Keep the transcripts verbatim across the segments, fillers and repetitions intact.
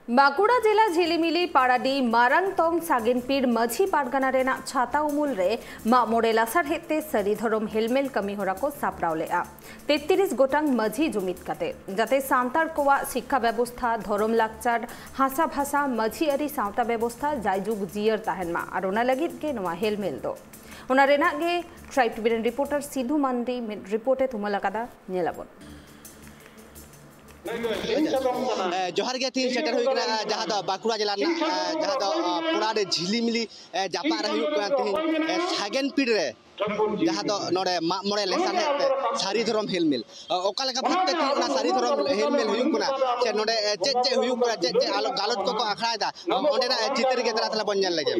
ᱵᱟᱸᱠᱩᱲᱟ ᱡᱮᱞᱟ ᱡᱷᱤᱞᱤᱢᱤᱞᱤ ᱯᱟᱲᱟᱰᱤ ᱢᱟᱨᱟᱝ ᱛᱚᱝ ᱥᱟᱜᱮᱱ ᱯᱤᱲ ᱢᱟᱹᱡᱷᱤ ᱯᱟᱨᱜᱟᱱᱟ ᱨᱮᱱᱟᱜ ᱪᱷᱟᱛᱟ ᱩᱢᱩᱞ ᱨᱮ ᱢᱟᱜ ᱢᱚᱬᱮ ᱞᱟᱥᱟᱲᱦᱮᱫ ᱛᱮ ᱥᱟᱹᱨᱤ ᱫᱷᱚᱨᱚᱢ ᱦᱮᱞᱢᱮᱞ ᱠᱟᱹᱢᱤ ᱦᱚᱨᱟ ᱠᱚ ᱥᱟᱯᱲᱟᱣ ᱞᱮᱫᱼᱟ᱾ ᱛᱮᱛᱨᱤᱥ ᱜᱚᱴᱟᱝ ᱢᱟᱹᱡᱷᱤ ᱡᱩᱢᱤᱫ ᱠᱟᱛᱮ, ᱡᱟᱛᱮ ᱥᱟᱱᱛᱟᱲ ᱠᱚᱣᱟᱜ ᱥᱤᱠᱠᱷᱟ ᱵᱮᱵᱚᱥᱛᱷᱟ, ᱫᱷᱚᱨᱚᱢ ᱞᱟᱠᱪᱟᱨ, ᱦᱟᱥᱟ ᱵᱷᱟᱥᱟ, ᱢᱟᱹᱡᱷᱤ ᱟᱹᱨᱤ, ᱥᱟᱶᱛᱟ ᱵᱮᱵᱚᱥᱛᱷᱟ ᱡᱟᱭᱡᱩᱜᱽ ᱡᱤᱭᱟᱹᱲ ᱛᱟᱦᱮᱱ ᱢᱟ, ᱟᱨ ᱚᱱᱟ ᱞᱟᱹᱜᱤᱫ ᱜᱮ ᱱᱚᱣᱟ ᱦᱮᱞᱢᱮᱞ ᱫᱚ᱾ ᱚᱱᱟ ᱨᱮᱱᱟᱜ ᱜᱮ ᱴᱨᱟᱭᱤᱵᱽ ᱴᱤᱵᱷᱤ ᱨᱮᱱ ᱨᱤᱯᱳᱨᱴᱟᱨ ᱥᱤᱫᱷᱩ ᱢᱟᱱᱰᱤ ᱢᱤᱫ ᱨᱤᱯᱳᱨᱴ ᱮ ᱛᱩᱢᱟᱹᱞ ᱟᱠᱟᱫᱟ, ᱧᱮᱞᱟᱵᱚᱱ᱾ ᱮ, ᱡᱚᱦᱟᱨ ᱜᱮ, ᱛᱤᱦᱤᱧ ᱥᱮᱴᱮᱨ ᱦᱩᱭ ᱠᱟᱱᱟ, ᱮ, ᱡᱟᱦᱟᱸ ᱫᱚ ᱵᱟᱸᱠᱩᱲᱟ ᱡᱮᱞᱟ ᱨᱮᱱᱟᱜ, ᱮ, ᱡᱟᱦᱟᱸ ᱫᱚ, ᱮ, ᱯᱚᱲᱟ ᱨᱮ ᱡᱷᱤᱞᱤᱢᱤᱞᱤ, ᱮ, ᱡᱟᱯᱟᱜ ᱨᱮ ᱦᱩᱭᱩᱜ ᱠᱟᱱᱟ ᱛᱤᱦᱤᱧ, ᱮ, ᱥᱟᱜᱮᱱ ᱯᱤᱲ ᱨᱮ, ᱡᱟᱦᱟᱸ ᱫᱚ ᱱᱚᱰᱮ ᱢᱟᱜ ᱢᱚᱬᱮ ᱞᱮᱥᱟᱲᱦᱮᱫ ᱛᱮ ᱥᱟᱹᱨᱤ ᱫᱷᱚᱨᱚᱢ ᱦᱮᱞᱢᱮᱞ᱾ ᱮ, ᱚᱠᱟ ᱞᱮᱠᱟ ᱵᱷᱟᱵᱛᱮ ᱛᱤᱦᱤᱧ ᱚᱱᱟ ᱥᱟᱹᱨᱤ ᱫᱷᱚᱨᱚᱢ ᱦᱮᱞᱢᱮᱞ ᱦᱩᱭᱩᱜ ᱠᱟᱱᱟ, ᱥᱮ ᱱᱚᱰᱮ, ᱮ, ᱪᱮᱫ ᱪᱮᱫ ᱦᱩᱭᱩᱜ ᱠᱟᱱᱟ, ᱪᱮᱫ ᱪᱮᱫ ᱟᱞᱚ ᱜᱟᱞᱚᱪ ᱠᱚᱠᱚ ᱟᱠᱷᱲᱟᱭᱮᱫᱟ, ᱚᱸᱰᱮᱱᱟᱜ, ᱮ, ᱪᱤᱛᱟᱹᱨ ᱜᱮ ᱫᱮᱞᱟ ᱛᱟᱦᱞᱮ ᱵᱚᱱ ᱧᱮᱞ ᱞᱮᱜᱮ᱾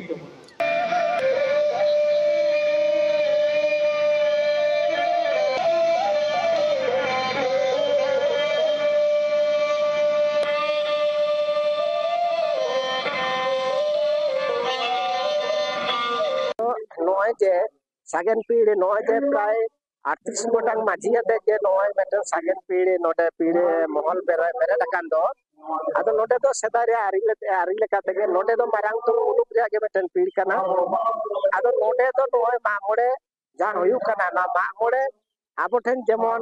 ᱱᱚᱜᱼᱚᱭ ᱡᱮ ᱥᱟᱜᱮᱱ ᱯᱤᱲ, ᱱᱚᱜᱼᱚᱭ ᱡᱮ ᱯᱨᱟᱭ ᱟᱴᱛᱨᱤᱥ ᱜᱚᱴᱟᱝ ᱢᱟᱹᱡᱷᱤ ᱟᱛᱮ ᱡᱮ ᱱᱚᱜᱼᱚᱭ ᱢᱤᱫᱴᱮᱱ ᱥᱟᱜᱮᱱ ᱯᱤᱲ ᱱᱚᱰᱮ ᱯᱤᱲ ᱢᱚᱦᱚᱞ ᱵᱮᱨᱮ-, ᱵᱮᱨᱮᱫ ᱟᱠᱟᱱ ᱫᱚ, ᱟᱫᱚ ᱱᱚᱰᱮ ᱫᱚ ᱥᱮᱫᱟᱭ ᱨᱮᱭᱟᱜ ᱟᱹᱨᱤ ᱞᱮ-, ᱟᱹᱨᱤ ᱞᱮᱠᱟ ᱛᱮᱜᱮ ᱱᱚᱰᱮ ᱫᱚ ᱢᱟᱨᱟᱝ ᱛᱩᱨᱩ ᱢᱩᱞᱩᱠ ᱨᱮᱭᱟᱜ ᱜᱮ ᱢᱤᱫᱴᱮᱱ ᱯᱤᱲ ᱠᱟᱱᱟ᱾ ᱟᱫᱚ ᱱᱚᱰᱮ ᱫᱚ ᱱᱚᱜᱼᱚᱭ ᱢᱟᱜ ᱢᱚᱬᱮ ᱡᱟᱦᱟᱸ ᱦᱩᱭᱩᱜ ᱠᱟᱱᱟ, ᱱᱚᱣᱟ ᱢᱟᱜ ᱢᱚᱬᱮ ᱟᱵᱚ ᱴᱷᱮᱱ ᱡᱮᱢᱚᱱ,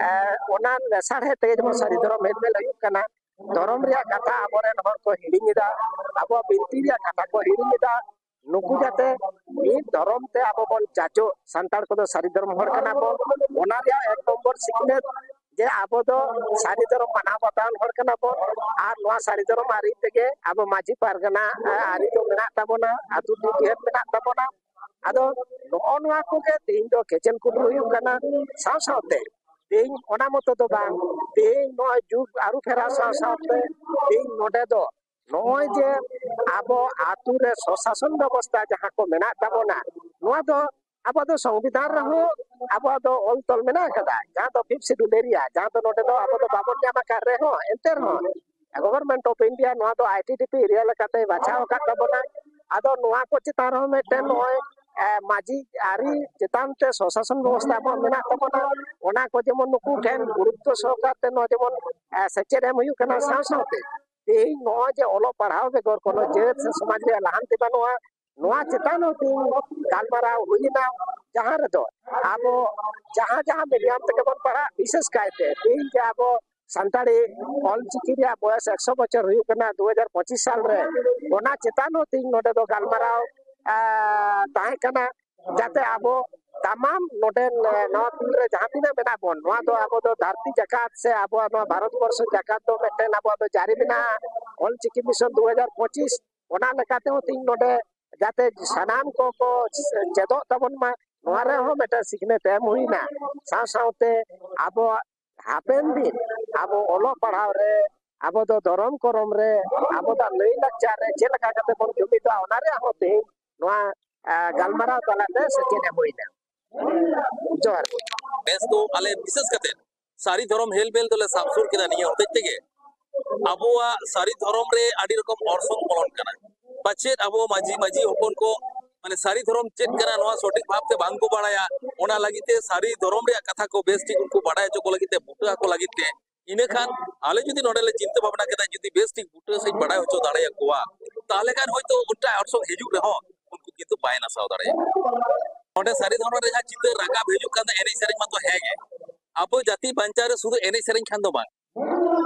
ᱮ, ᱚᱱᱟ ᱞᱮᱥᱟᱲᱦᱮᱫ ᱛᱮᱜᱮ ᱡᱮᱢᱚᱱ ᱥᱟᱹᱨᱤ ᱫᱷᱚᱨᱚᱢ ᱦᱮᱡ ᱢᱮᱞ ᱦᱩᱭᱩᱜ ᱠᱟᱱᱟ, ᱫᱷᱚᱨᱚᱢ ᱨᱮᱭᱟᱜ ᱠᱟᱛᱷᱟ ᱟᱵᱚᱨᱮᱱ ᱦᱚᱲ ᱠᱚ ᱦᱤᱲᱤᱧ ᱮᱫᱟ, ᱟᱵᱚᱣᱟᱜ ᱵᱤᱱᱛᱤ ᱨᱮᱭᱟᱜ ᱠᱟᱛᱷᱟ ᱠᱚ ᱦᱤᱲᱤᱧ ᱮᱫᱟ᱾ ᱱᱩᱠᱩ ᱡᱟᱛᱮ ᱢᱤᱫ ᱫᱷᱚᱨᱚᱢ ᱛᱮ ᱟᱵᱚ ᱵᱚᱱ ᱡᱟᱪᱚᱜ, ᱥᱟᱱᱛᱟᱲ ᱠᱚᱫᱚ ᱥᱟᱹᱨᱤ ᱫᱷᱚᱨᱚᱢ ᱦᱚᱲ ᱠᱟᱱᱟ ᱵᱚᱱ, ᱚᱱᱟ ᱨᱮᱭᱟᱜ ᱮᱠ ᱱᱚᱢᱵᱚᱨ ᱥᱤᱠᱷᱱᱟᱹᱛ ᱡᱮ ᱟᱵᱚ ᱫᱚ ᱥᱟᱹᱨᱤ ᱫᱷᱚᱨᱚᱢ ᱢᱟᱱᱟᱣ ᱵᱟᱛᱟᱣᱟᱱ ᱦᱚᱲ ᱠᱟᱱᱟ ᱵᱚᱱ, ᱟᱨ ᱱᱚᱣᱟ ᱥᱟᱹᱨᱤ ᱫᱷᱚᱨᱚᱢ ᱟᱹᱨᱤ ᱛᱮᱜᱮ ᱟᱵᱚ ᱢᱟᱹᱡᱷᱤ ᱯᱟᱨᱜᱟᱱᱟ, ᱮ, ᱟᱹᱨᱤ ᱫᱚ ᱢᱮᱱᱟᱜ ᱛᱟᱵᱚᱱᱟ, ᱟᱹᱛᱩ ᱰᱤᱯᱤᱦᱮᱰ ᱢᱮᱱᱟᱜ ᱛᱟᱵᱚᱱᱟ᱾ ᱟᱫᱚ ᱱᱚᱜᱼᱚ ᱱᱚᱣᱟ ᱠᱚᱜᱮ ᱛᱮᱦᱮᱧ ᱫᱚ ᱠᱮᱪᱮᱞ ᱠᱩᱴᱩᱨ ᱦᱩᱭᱩᱜ ᱠᱟᱱᱟ᱾ ᱥᱟᱶ ᱥᱟᱶᱛᱮ ᱛᱮᱦᱮᱧ ᱚᱱᱟ ᱢᱚᱛᱚ ᱫᱚ ᱵᱟᱝ, ᱛᱮᱦᱮᱧ ᱱᱚᱣᱟ ᱡᱩᱜᱽ ᱟᱹᱨᱩ ᱯᱷᱮᱨᱟᱣ ᱥᱟᱶ ᱥᱟᱶᱛᱮ ᱛᱮᱦᱮᱧ ᱱᱚᱰᱮ ᱫᱚ ᱱᱚᱜᱼᱚᱭ ᱡᱮ ᱟᱵᱚ ᱟᱹᱛᱩ ᱨᱮ ᱥᱚᱥᱟᱥᱚᱱ ᱵᱮᱵᱚᱥᱛᱷᱟ ᱡᱟᱦᱟᱸ ᱠᱚ ᱢᱮᱱᱟᱜ ᱛᱟᱵᱚᱱᱟ, ᱱᱚᱣᱟ ᱫᱚ ᱟᱵᱚ ᱫᱚ ᱥᱚᱝᱵᱤᱫᱷᱟᱱ ᱨᱮᱦᱚᱸ ᱟᱵᱚᱣᱟᱜ ᱫᱚ ᱚᱞ ᱛᱚᱞ ᱢᱮᱱᱟᱜ ᱟᱠᱟᱫᱟ, ᱡᱟᱦᱟᱸ ᱫᱚ ᱯᱷᱤᱯᱛᱷ ᱥᱤᱰᱩᱞ ᱮᱨᱤᱭᱟ, ᱡᱟᱦᱟᱸ ᱫᱚ ᱱᱚᱰᱮ ᱫᱚ ᱟᱵᱚ ᱫᱚ ᱵᱟᱵᱚᱱ ᱧᱟᱢ ᱟᱠᱟᱫ ᱨᱮᱦᱚᱸ, ᱮᱱᱛᱮ ᱨᱮᱦᱚᱸ ᱜᱚᱵᱷᱚᱨᱱᱢᱮᱱᱴ ᱚᱯᱷ ᱤᱱᱰᱤᱭᱟ ᱱᱚᱣᱟ ᱫᱚ I T D P area ᱞᱮᱠᱟᱛᱮ ᱵᱟᱪᱷᱟᱣ ᱟᱠᱟᱫ ᱛᱟᱵᱚᱱᱟ᱾ ᱟᱫᱚ ᱱᱚᱣᱟ ᱠᱚ ᱪᱮᱛᱟᱱ ᱨᱮᱦᱚᱸ ᱢᱤᱫᱴᱮᱱ ᱱᱚᱜᱼᱚᱭ, ᱮ, ᱢᱟᱹᱡᱷᱤ ᱟᱹᱨᱤ ᱪᱮᱛᱟᱱ ᱛᱮ ᱥᱚᱥᱟᱥᱚᱱ ᱵᱮᱵᱚᱥᱛᱷᱟ ᱟᱵᱚᱣᱟᱜ ᱢᱮᱱᱟᱜ ᱛᱟᱵᱚᱱᱟ, ᱚᱱᱟ ᱠᱚ ᱡᱮᱢᱚᱱ ᱱᱩᱠᱩ ᱴᱷᱮᱱ ᱜᱩᱨᱩᱛᱛᱚ ᱥᱚᱦᱚᱠᱟᱨ ᱛᱮ ᱱᱚᱣᱟ ᱡᱮᱢᱚᱱ, ᱮ, ᱥᱮᱪᱮᱫ ᱮᱢ ᱦᱩᱭᱩᱜ ᱠᱟᱱᱟ, ᱥᱟᱶ ᱥᱟᱶᱛᱮ ᱛᱮᱦᱮᱧ ᱱᱚᱜᱼᱚᱭ ᱡᱮ ᱚᱞᱚᱜ ᱯᱟᱲᱦᱟᱣ ᱵᱮᱜᱚᱨ ᱠᱳᱱᱳ ᱡᱟᱹᱛ ᱥᱮ ᱥᱚᱢᱟᱡᱽ ᱨᱮᱭᱟᱜ ᱞᱟᱦᱟᱱᱛᱤ ᱵᱟᱹᱱᱩᱜᱼᱟ, ᱱᱚᱣᱟ ᱪᱮᱛᱟᱱ ᱦᱚᱸ ᱛᱮᱦᱮᱧ ᱜᱟᱞᱢᱟᱨᱟᱣ ᱦᱩᱭᱮᱱᱟ, ᱡᱟᱦᱟᱸ ᱨᱮᱫᱚ ᱟᱵᱚ ᱡᱟᱦᱟᱸ ᱡᱟᱦᱟᱸ ᱢᱤᱰᱤᱭᱟᱢ ᱛᱮᱜᱮ ᱵᱚᱱ ᱯᱟᱲᱦᱟᱜ, ᱵᱤᱥᱮᱥ ᱠᱟᱭᱛᱮ ᱛᱮᱦᱮᱧ ᱡᱮ ᱟᱵᱚ ᱥᱟᱱᱛᱟᱲᱤ ᱚᱞᱪᱤᱠᱤ ᱨᱮᱭᱟᱜ ᱵᱚᱭᱮᱥ ᱮᱠᱥᱚ ᱵᱚᱪᱷᱚᱨ ᱦᱩᱭᱩᱜ ᱠᱟᱱᱟ ᱫᱩ ᱦᱟᱡᱟᱨ ᱯᱚᱸᱪᱤᱥ ᱥᱟᱞ ᱨᱮ, ᱚᱱᱟ ᱪᱮᱛᱟᱱ ᱦᱚᱸ ᱛᱮᱦᱮᱧ ᱱᱚᱰᱮ ᱫᱚ ᱜᱟᱞᱢᱟᱨᱟᱣ, ᱟᱸ, ᱛᱟᱦᱮᱸ ᱠᱟᱱᱟ, ᱡᱟᱛᱮ ᱟᱵᱚ ᱛᱟᱢᱟᱢ ᱱᱚᱰᱮᱱ, ᱮ, ᱱᱚᱣᱟ ᱯᱤᱲ ᱨᱮ ᱡᱟᱦᱟᱸ ᱛᱤᱱᱟᱹᱜ ᱢᱮᱱᱟᱜ ᱵᱚᱱ, ᱱᱚᱣᱟ ᱫᱚ ᱟᱵᱚ ᱫᱚ ᱫᱷᱟᱹᱨᱛᱤ ᱡᱟᱠᱟᱛ ᱥᱮ ᱟᱵᱚᱣᱟᱜ ᱱᱚᱣᱟ ᱵᱷᱟᱨᱚᱛ ᱵᱚᱨᱥᱚ ᱡᱟᱠᱟᱛ ᱫᱚ ᱢᱤᱫᱴᱮᱱ ᱟᱵᱚᱣᱟᱜ ᱫᱚ ᱡᱟᱹᱨᱤ ᱢᱮᱱᱟᱜᱼᱟ, ᱚᱞᱪᱤᱠᱤ ᱢᱤᱥᱚᱱ ᱫᱩ ᱦᱟᱡᱟᱨ ᱯᱚᱸᱪᱤᱥ᱾ ᱚᱱᱟ ᱞᱮᱠᱟᱛᱮ ᱦᱚᱸ ᱛᱮᱦᱮᱧ ᱱᱚᱰᱮ ᱡᱟᱛᱮ ᱥᱟᱱᱟᱢ ᱠᱚ ᱠᱚ ᱪᱮᱫᱚᱜ ᱛᱟᱵᱚᱱ ᱢᱟ, ᱱᱚᱣᱟ ᱨᱮᱦᱚᱸ ᱢᱤᱫᱴᱮᱱ ᱥᱤᱠᱷᱱᱟᱹᱛ ᱮᱢ ᱦᱩᱭᱱᱟ᱾ ᱥᱟᱶ ᱥᱟᱶᱛᱮ ᱟᱵᱚᱣᱟᱜ ᱦᱟᱯᱮᱱ ᱫᱤᱱ ᱟᱵᱚ ᱚᱞᱚᱜ ᱯᱟᱲᱦᱟᱣ ᱨᱮ, ᱟᱵᱚ ᱫᱚ ᱫᱷᱚᱨᱚᱢ ᱠᱚᱨᱚᱢ ᱨᱮ, ᱟᱵᱚ ᱫᱚ ᱞᱟᱹᱭ ᱞᱟᱠᱪᱟᱨ ᱨᱮ ᱪᱮᱫ ᱞᱮᱠᱟ ᱠᱟᱛᱮ ᱵᱚᱱ ᱡᱩᱢᱤᱫᱚᱜᱼᱟ, ᱚᱱᱟ ᱨᱮᱭᱟᱜ ᱦᱚᱸ ᱛᱮᱦᱮᱧ ᱱᱚᱣᱟ, ᱟ, ᱜᱟᱞᱢᱟᱨᱟᱣ ᱛᱟᱞᱟᱛᱮ ᱥᱮᱪᱮᱫ ᱮᱢ ᱦᱩᱭᱱᱟ᱾ ᱡᱚᱦᱟᱨ᱾ ᱱᱮᱥ ᱫᱚ ᱟᱞᱮ ᱵᱤᱥᱮᱥ ᱠᱟᱛᱮ ᱥᱟᱹᱨᱤ ᱫᱷᱚᱨᱚᱢ ᱦᱮᱞᱢᱮᱞ ᱫᱚᱞᱮ ᱥᱟᱵ ᱥᱩᱨ ᱠᱮᱫᱟ ᱱᱤᱭᱟᱹ ᱦᱚᱛᱮᱡ ᱛᱮᱜᱮ, ᱟᱵᱚᱣᱟᱜ ᱥᱟᱹᱨᱤ ᱫᱷᱚᱨᱚᱢ ᱨᱮ ᱟᱹᱰᱤ ᱨᱚᱠᱚᱢ ᱚᱨᱥᱚᱝ ᱵᱚᱞᱚᱱ ᱠᱟᱱᱟ᱾ ᱯᱟᱪᱮᱫ ᱟᱵᱚ ᱢᱟᱹᱡᱷᱤ ᱢᱟᱹᱡᱷᱤ ᱦᱚᱯᱚᱱ ᱠᱚ ᱢᱟᱱᱮ ᱥᱟᱹᱨᱤ ᱫᱷᱚᱨᱚᱢ ᱪᱮᱫ ᱠᱟᱱᱟ ᱱᱚᱣᱟ ᱥᱚᱴᱷᱤᱠ ᱵᱷᱟᱵᱛᱮ ᱵᱟᱝ ᱠᱚ ᱵᱟᱲᱟᱭᱟ, ᱚᱱᱟ ᱞᱟᱹᱜᱤᱫ ᱛᱮ ᱥᱟᱹᱨᱤ ᱫᱷᱚᱨᱚᱢ ᱨᱮᱭᱟᱜ ᱠᱟᱛᱷᱟ ᱠᱚ ᱵᱮᱥ ᱴᱷᱤᱠ ᱩᱱᱠᱩ ᱵᱟᱰᱟᱭ ᱦᱚᱪᱚ ᱠᱚ ᱞᱟᱹᱜᱤᱫ ᱛᱮ, ᱵᱩᱴᱟᱹ ᱟᱠᱚ ᱞᱟᱹᱜᱤᱫ ᱛᱮ᱾ ᱤᱱᱟᱹ ᱠᱷᱟᱱ ᱟᱞᱮ ᱡᱩᱫᱤ ᱱᱚᱰᱮ ᱞᱮ ᱪᱤᱱᱛᱟᱹ ᱵᱷᱟᱵᱽᱱᱟ ᱠᱮᱫᱟ, ᱡᱩᱫᱤ ᱵᱮᱥ ᱴᱷᱤᱠ ᱵᱩᱴᱟᱹ ᱥᱟᱺᱦᱤᱡ ᱵᱟᱰᱟᱭ ᱦᱚᱪᱚ ᱫᱟᱲᱮᱭᱟᱠᱚᱣᱟ, ᱛᱟᱦᱚᱞᱮ ᱠᱷᱟᱱ ᱦᱚᱭᱛᱳ ᱚᱱᱠᱟ ᱚᱨᱥᱚᱝ ᱦᱤᱡᱩᱜ ᱨᱮᱦᱚᱸ ᱩᱱᱠᱩ ᱠᱤᱱᱛᱩ ᱵᱟᱭ ᱱᱟᱥᱟᱣ ᱫᱟᱲᱮᱭᱟᱜᱼᱟ᱾ ᱱᱚᱰᱮ ᱥᱟᱹᱨᱤ ᱫᱷᱚᱨᱚᱢ ᱨᱮ ᱡᱟᱦᱟᱸ ᱪᱤᱛᱟᱹᱨ ᱨᱟᱠᱟᱵ ᱦᱤᱡᱩᱜ ᱠᱟᱱ ᱫᱚ, ᱮᱱᱮᱡ ᱥᱮᱨᱮᱧ ᱢᱟᱛᱚ ᱦᱮᱸ ᱜᱮ, ᱟᱵᱚ ᱡᱟᱹᱛᱤ ᱵᱟᱧᱪᱟᱣ ᱨᱮ ᱥᱩᱫᱷᱩ ᱮᱱᱮᱡ ᱥᱮᱨᱮᱧ ᱠᱷᱟᱱ ᱫᱚ ᱵᱟᱝ,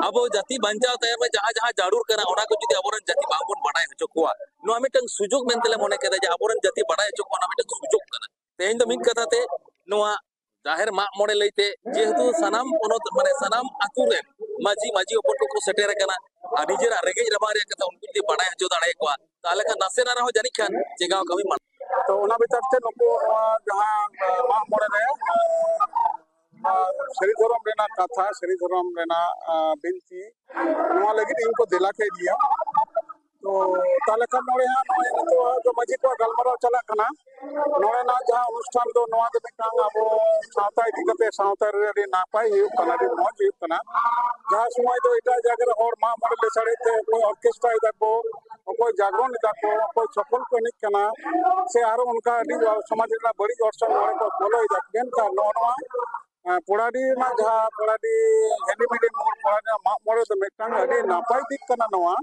ᱟᱵᱚ ᱡᱟᱹᱛᱤ ᱵᱟᱧᱪᱟᱣ ᱛᱟᱭᱚᱢ ᱨᱮ ᱡᱟᱦᱟᱸ ᱡᱟᱦᱟᱸ ᱡᱟᱹᱨᱩᱲ ᱠᱟᱱᱟ, ᱚᱱᱟ ᱠᱚ ᱡᱩᱫᱤ ᱟᱵᱚᱨᱮᱱ ᱡᱟᱹᱛᱤ ᱵᱟᱝᱵᱚᱱ ᱵᱟᱰᱟᱭ ᱦᱚᱪᱚ ᱠᱚᱣᱟ, ᱱᱚᱣᱟ ᱢᱤᱫᱴᱟᱝ ᱥᱩᱡᱳᱜᱽ ᱢᱮᱱᱛᱮ ᱞᱮ ᱢᱚᱱᱮ ᱠᱮᱫᱟ ᱡᱮ ᱟᱵᱚᱨᱮᱱ ᱡᱟᱹᱛᱤ ᱵᱟᱰᱟᱭ ᱦᱚᱪᱚ ᱠᱚᱣᱟ, ᱚᱱᱟ ᱢᱤᱫᱴᱟᱝ ᱥᱩᱡᱳᱜᱽ ᱠᱟᱱᱟ᱾ ᱛᱮᱦᱮᱧ ᱫᱚ ᱢᱤᱫ ᱠᱟᱛᱷᱟ ᱛᱮ ᱱᱚᱣᱟ ᱡᱟᱦᱮᱨ ᱢᱟᱜ ᱢᱚᱬᱮ ᱞᱟᱹᱭᱛᱮ ᱡᱮᱦᱮᱛᱩ ᱥᱟᱱᱟᱢ ᱯᱚᱱᱚᱛ, ᱢᱟᱱᱮ ᱥᱟᱱᱟᱢ ᱟᱹᱛᱩ ᱨᱮᱱ ᱢᱟᱹᱡᱷᱤ, ᱢᱟᱹᱡᱷᱤ ᱦᱚᱯᱚᱱ ᱠᱚᱠᱚ ᱥᱮᱴᱮᱨ ᱟᱠᱟᱱᱟ, ᱟᱨ ᱱᱤᱡᱮᱨᱟᱜ ᱨᱮᱸᱜᱮᱡ ᱨᱟᱵᱟᱝ ᱨᱮᱭᱟᱜ ᱠᱟᱛᱷᱟ ᱩᱱᱠᱩ ᱡᱩᱫᱤ ᱵᱟᱰᱟᱭ ᱦᱚᱪᱚ ᱫᱟᱲᱮᱭᱟᱠᱚᱣᱟ, ᱛᱟᱦᱚᱞᱮ ᱠᱷᱟᱱ ᱱᱟᱥᱮᱱᱟᱜ ᱨᱮᱦᱚᱸ ᱡᱟᱹᱱᱤᱡ ᱠᱷᱟᱱ ᱪᱮᱸᱜᱷᱟᱣ ᱠᱟᱹᱢᱤ ᱢᱟᱲᱟᱝ᱾ ᱛᱚ, ᱚᱱᱟ ᱵᱤᱪᱟᱹᱨ ᱛᱮ ᱱᱩᱠᱩ ᱱᱚᱣᱟ ᱡᱟᱦᱟᱸ, ᱟᱸ, ᱢᱟᱜ ᱢᱚᱬᱮ ᱨᱮ, ᱟᱸ, ᱥᱟᱹᱨᱤ ᱫᱷᱚᱨᱚᱢ ᱨᱮᱱᱟᱜ ᱠᱟᱛᱷᱟ, ᱥᱟᱹᱨᱤ ᱫᱷᱚᱨᱚᱢ ᱨᱮᱱᱟᱜ, ᱟᱸ, ᱵᱤᱱᱛᱤ, ᱱᱚᱣᱟ ᱞᱟᱹᱜᱤᱫ ᱤᱧ ᱠᱚ ᱫᱮᱞᱟ ᱠᱮᱫ ᱜᱮᱭᱟ᱾ ᱛᱚ, ᱛᱟᱦᱚᱞᱮ ᱠᱷᱟᱱ ᱱᱚᱰᱮ ᱦᱟᱸᱜ ᱱᱚᱜᱼᱚᱭ ᱱᱤᱛᱚᱜ ᱫᱚ ᱢᱟᱹᱡᱷᱤ ᱠᱚᱣᱟᱜ ᱜᱟᱞᱢᱟᱨᱟᱣ ᱪᱟᱞᱟᱜ ᱠᱟᱱᱟ᱾ ᱱᱚᱰᱮᱱᱟᱜ ᱡᱟᱦᱟᱸ ᱚᱱᱩᱥᱴᱷᱟᱱ ᱫᱚ, ᱱᱚᱣᱟ ᱫᱚ ᱢᱤᱫᱴᱟᱝ ᱟᱵᱚ ᱥᱟᱶᱛᱟ ᱤᱫᱤ ᱠᱟᱛᱮ, ᱥᱟᱶᱛᱟ ᱨᱮ ᱟᱹᱰᱤ ᱱᱟᱯᱟᱭ ᱦᱩᱭᱩᱜ ᱠᱟᱱᱟ, ᱟᱹᱰᱤ ᱢᱚᱡᱽ ᱦᱩᱭᱩᱜ ᱠᱟᱱᱟ᱾ ᱡᱟᱦᱟᱸ ᱥᱚᱢᱚᱭ ᱫᱚ ᱮᱴᱟᱜ ᱡᱟᱭᱜᱟ ᱨᱮ ᱦᱚᱲ ᱢᱟᱜ ᱢᱚᱬᱮ ᱞᱟᱹᱥᱟᱲᱦᱮᱫ ᱛᱮ ᱚᱠᱚᱭ ᱚᱨᱠᱮᱥᱴᱨᱟ ᱮᱫᱟ ᱠᱚ, ᱚᱠᱚᱭ ᱡᱟᱜᱽᱨᱚᱱ ᱮᱫᱟ ᱠᱚ, ᱚᱠᱚᱭ ᱪᱷᱚᱯᱚᱞ ᱠᱚ ᱮᱱᱮᱡ ᱠᱟᱱᱟ, ᱥᱮ ᱟᱨᱚ ᱚᱱᱠᱟ ᱟᱹᱰᱤ ᱥᱚᱢᱟᱡᱽ ᱨᱮᱱᱟᱜ ᱵᱟᱹᱲᱤᱡ ᱚᱨᱥᱚᱝ ᱱᱚᱰᱮ ᱠᱚ ᱵᱚᱞᱚᱭᱮᱫᱟ᱾ ᱢᱮᱱᱠᱷᱟᱱ ᱱᱚᱜᱼᱚ ᱱᱚᱣᱟ ᱯᱚᱲᱟᱰᱤ ᱨᱮᱱᱟᱜ ᱡᱟᱦᱟᱸ ᱯᱚᱲᱟᱰᱤ ᱦᱮᱞᱤᱢᱮᱞᱤ ᱢᱳᱲ, ᱯᱚᱲᱟᱰᱤ ᱨᱮᱱᱟᱜ ᱢᱟᱜ ᱢᱚᱬᱮ ᱫᱚ ᱢᱤᱫᱴᱟᱝ ᱟᱹᱰᱤ ᱱᱟᱯᱟᱭ ᱫᱤᱠ ᱠᱟᱱᱟ ᱱᱚᱣᱟ,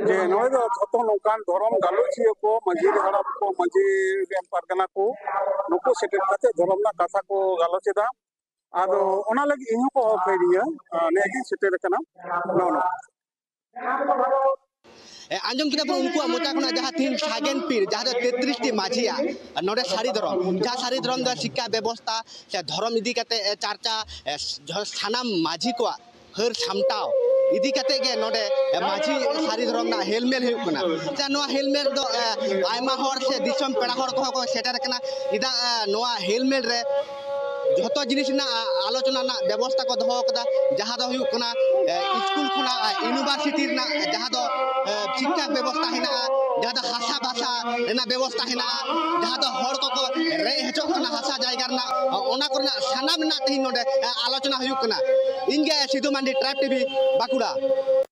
ᱡᱮ ᱱᱚᱰᱮ ᱫᱚ ᱡᱷᱚᱛᱚ ᱱᱚᱝᱠᱟᱱ ᱫᱷᱚᱨᱚᱢ ᱜᱟᱞᱚᱪᱤᱭᱟᱹ ᱠᱚ, ᱢᱟᱹᱡᱷᱤ ᱦᱟᱲᱟᱢ ᱠᱚ, ᱢᱟᱹᱡᱷᱤ ᱨᱮᱱ ᱯᱟᱨᱜᱟᱱᱟ ᱠᱚ, ᱱᱩᱠᱩ ᱥᱮᱴᱮᱨ ᱠᱟᱛᱮ ᱫᱷᱚᱨᱚᱢ ᱨᱮᱱᱟᱜ ᱠᱟᱛᱷᱟ ᱠᱚ ᱜᱟᱞᱚᱪ ᱮᱫᱟ᱾ ᱟᱫᱚ ᱚᱱᱟ ᱞᱟᱹᱜᱤᱫ ᱤᱧ ᱦᱚᱸᱠᱚ ᱦᱚᱦᱚ ᱠᱟᱹᱫᱤᱧᱟ, ᱱᱤᱭᱟᱹ ᱜᱤᱧ ᱥᱮᱴᱮᱨ ᱟᱠᱟᱱᱟ᱾ ᱱᱚᱜᱼᱚ ᱱᱚᱝᱠᱟ᱾ ᱮ, ᱟᱸᱡᱚᱢ ᱠᱮᱫᱟ ᱵᱚᱱ ᱩᱱᱠᱩᱣᱟᱜ ᱢᱚᱪᱟ ᱠᱷᱚᱱᱟᱜ ᱡᱟᱦᱟᱸ ᱛᱤᱦᱤᱧ ᱥᱟᱜᱮᱱ ᱯᱤᱲ, ᱡᱟᱦᱟᱸ ᱫᱚ ᱛᱮᱛᱨᱤᱥ ᱴᱤ ᱢᱟᱹᱡᱷᱤᱭᱟᱜ ᱱᱚᱰᱮ ᱥᱟᱹᱨᱤ ᱫᱷᱚᱨᱚᱢ, ᱡᱟᱦᱟᱸ ᱥᱟᱹᱨᱤ ᱫᱷᱚᱨᱚᱢ ᱫᱚ ᱥᱤᱠᱠᱷᱟ ᱵᱮᱵᱚᱥᱛᱷᱟ ᱥᱮ ᱫᱷᱚᱨᱚᱢ ᱤᱫᱤ ᱠᱟᱛᱮ, ᱮ, ᱪᱟᱨᱪᱟ, ᱮ, ᱡᱷᱚ-, ᱥᱟᱱᱟᱢ ᱢᱟᱹᱡᱷᱤ ᱠᱚᱣᱟᱜ ᱦᱟᱹᱨ ᱥᱟᱢᱴᱟᱣ ᱤᱫᱤ ᱠᱟᱛᱮ ᱜᱮ ᱱᱚᱰᱮ, ᱮ, ᱢᱟᱹᱡᱷᱤ ᱥᱟᱹᱨᱤ ᱫᱷᱚᱨᱚᱢ ᱨᱮᱱᱟᱜ ᱦᱮᱞᱢᱮᱞ ᱦᱩᱭᱩᱜ ᱠᱟᱱᱟ᱾ ᱥᱮ ᱱᱚᱣᱟ ᱦᱮᱞᱢᱮᱞ ᱫᱚ, ᱮ, ᱟᱭᱢᱟ ᱦᱚᱲ ᱥᱮ ᱫᱤᱥᱚᱢ ᱯᱮᱲᱟ ᱦᱚᱲ ᱠᱚᱦᱚᱸ ᱠᱚ ᱥᱮᱴᱮᱨ ᱟᱠᱟᱱᱟ᱾ ᱪᱮᱫᱟᱜ, ᱮ, ᱱᱚᱣᱟ ᱦᱮᱞᱢᱮᱞ ᱨᱮ ᱡᱷᱚᱛᱚ ᱡᱤᱱᱤᱥ ᱨᱮᱱᱟᱜ, ᱟ, ᱟᱞᱳᱪᱚᱱᱟ ᱨᱮᱱᱟᱜ ᱵᱮᱵᱚᱥᱛᱟ ᱠᱚ ᱫᱚᱦᱚ ᱟᱠᱟᱫᱟ, ᱡᱟᱦᱟᱸ ᱫᱚ ᱦᱩᱭᱩᱜ ᱠᱟᱱᱟ, ᱮ, ᱥᱠᱩᱞ ᱠᱷᱚᱱᱟᱜ, ᱮ, ᱤᱭᱩᱱᱤᱵᱷᱟᱨᱥᱤᱴᱤ ᱨᱮᱱᱟᱜ, ᱮ, ᱡᱟᱦᱟᱸ ᱫᱚ, ᱮ, ᱥᱤᱠᱠᱷᱟ ᱵᱮᱵᱚᱥᱛᱟ ᱦᱮᱱᱟᱜᱼᱟ, ᱡᱟᱦᱟᱸ ᱫᱚ ᱦᱟᱥᱟ ᱵᱷᱟᱥᱟ ᱨᱮᱱᱟᱜ ᱵᱮᱵᱚᱥᱛᱟ ᱦᱮᱱᱟᱜᱼᱟ, ᱡᱟᱦᱟᱸ ᱫᱚ ᱦᱚᱲ ᱠᱚᱠᱚ ᱨᱮᱡ ᱦᱚᱪᱚᱜ ᱠᱟᱱᱟ ᱦᱟᱥᱟ ᱡᱟᱭᱜᱟ ᱨᱮᱱᱟᱜ, ᱚᱱᱟ ᱠᱚᱨᱮᱱᱟᱜ ᱥᱟᱱᱟᱢ ᱨᱮᱱᱟᱜ ᱛᱮᱦᱮᱧ ᱱᱚᱰᱮ, ᱮ, ᱟᱞᱳᱪᱚᱱᱟ ᱦᱩᱭᱩᱜ ᱠᱟᱱᱟ᱾ ᱤᱧ ᱜᱮ ᱥᱤᱫᱷᱩ ᱢᱟᱱᱰᱤ, ᱴᱨᱟᱭᱤᱵᱽ ᱴᱤᱵᱷᱤ, ᱵᱟᱸᱠᱩᱲᱟ᱾